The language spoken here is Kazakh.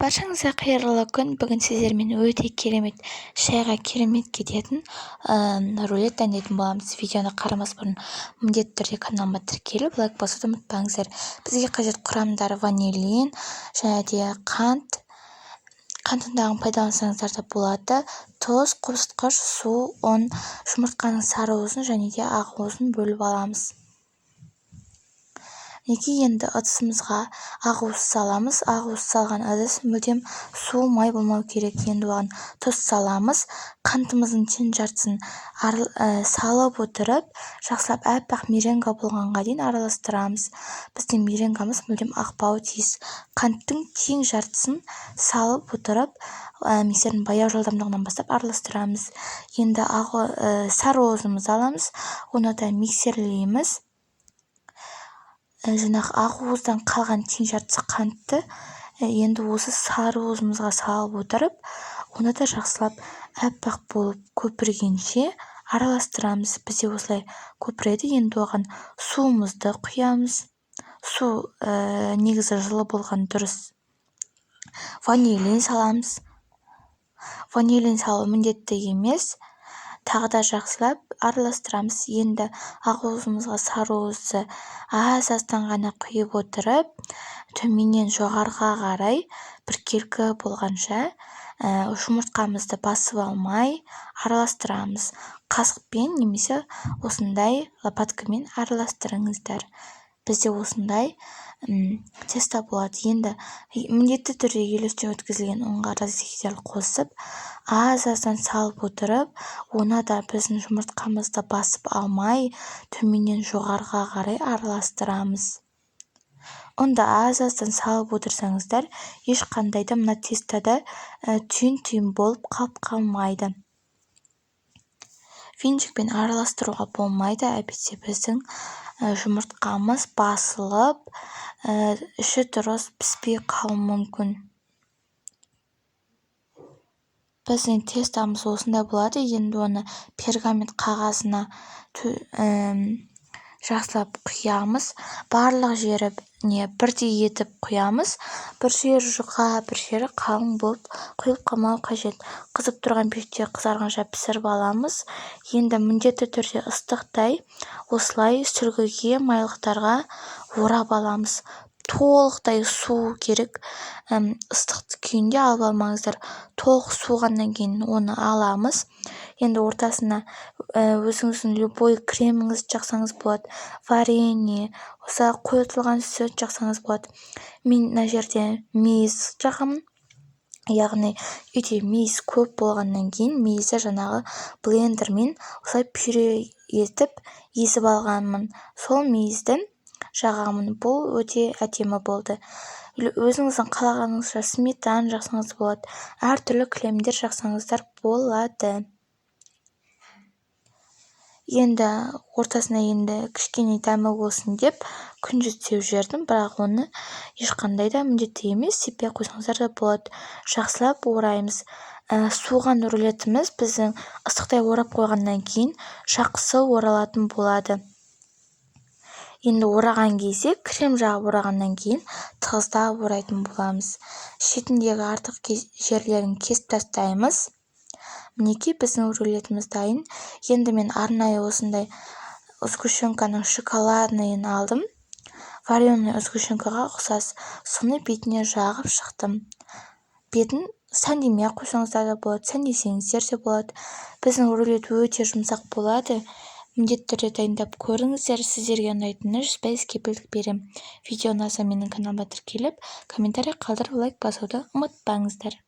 Баршаңызға қайырлы күн! Бүгін сіздермен өте керемет, шайға керемет кететін рулет дайындайтын боламыз. Видеоны қарамас бұрын міндетті түрде каналыма тіркеліп, лайк басуды ұмытпаңыздар. Бізге қажет құрамдар: ванилин және де қант, қант ұнтағын пайдалансаңыздар да болады, тұз, қопсытқыш, су, ұн. Жұмыртқаның сары уызын және де ақ уызын бөліп аламыз. Мінекей, енді ыдысымызға ақ уыз саламыз. Ақ уыз салған ыдыс мүлдем су, май болмау керек. Енді оған тұз саламыз. Қантымыздың тең жартысын салып отырып, жақсылап аппақ меренга болғанға дейін араластырамыз. Біздің меренгамыз мүлдем ақпауы тиіс. Қанттың тең жартысын салып отырып, миксердің баяу жылдамдығынан бастап араластырамыз. Енді сары уызымызды аламыз, оны да миксерлейміз. Жаңағы ақ уыздан қалған тең жартысы қантты енді осы сары уызымызға салып отырып, оны да жақсылап аппақ болып көпіргенше араластырамыз. Бізде осылай көпіреді. Енді оған суымызды құямыз. Су негізі жылы болған дұрыс. Ванилин саламыз. Ванилин салу міндетті емес. Тағы да жақсылап араластырамыз. Енді ақ уызымызға сары уызды аз-аздан ғана құйып отырып, төменнен жоғарыға қарай біркелкі болғанша, жұмыртқамызды басып алмай араластырамыз. Қасықпен немесе осындай лопаткамен араластырыңыздар. Бізде осындай тесто болады. Енді міндетті түрде елестен өткізілген ұнға разрыхлитель қосып, аз-аздан салып отырып, оны да біздің жұмыртқамызды басып алмай, төменнен жоғарыға қарай араластырамыз. Ұнды аз-аздан салып отырсаңыздар, ешқандай да мына тестода түйін-түйін болып қалып қалмайды. Венчикпен араластыруға болмайды, әйтпесе біздің жұмыртқамыз басылып, іші дұрыс піспей қалуы мүмкін. Біздің тестомыз осындай болады. Енді оны пергамент қағазына жақсылап құямыз. Барлық жеріне бірдей етіп құямыз. Бір жері жұқа, бір жері қалың болып құйылып қалмауы қажет. Қызып тұрған пеште қызарғанша пісіріп аламыз. Енді міндетті түрде ыстықтай осылай сүлгіге, майлықтарға орап аламыз. Толықтай суу керек. Ыстық күйінде алып алмаңыздар. Толық суығаннан кейін оны аламыз. Енді ортасына өзіңіздің любой креміңізді жақсаңыз болады, варенье, осы қойытылған сүт жақсаңыз болады. Мен мына жерде мейіз жағамын, яғни үйде мейіз көп болғаннан кейін, мейізді жаңағы блендермен осылай пюре етіп езіп алғанмын. Сол мейізді жағамын. Бұл өте әдемі болды. Өзіңіздің қалағаныңызша сметана жақсаңыз болады, әртүрлі кремдер жақсаңыздар болады. Енді ортасына енді кішкене дәмі болсын деп күнжіт сеуіп жібердім, бірақ оны ешқандай да міндетті емес, сеппей қойсаңыздар да болады. Жақсылап ораймыз. Суыған рулетіміз біздің ыстықтай орап қойғаннан кейін жақсы оралатын болады. Енді ораған кезде, крем жағып орағаннан кейін тығыздап орайтын боламыз. Шетіндегі артық жерлерін кесіп тастаймыз. Мінекей, біздің рулетіміз дайын. Енді мен арнайы осындай сгущенканың шоколадныйын алдым, вареный сгущенкаға ұқсас. Соны бетіне жағып шықтым. Бетін сәндемей ақ қойсаңыздар да болады, сәндесеңіздер де болады. Біздің рулет өте жұмсақ болады. Міндетті түрде дайындап көріңіздер, сіздерге ұнайтынына 100% кепілдік беремін. Видео ұнаса, менің каналыма тіркеліп, комментарий қалдырып, лайк басуды ұмытпаңыздар.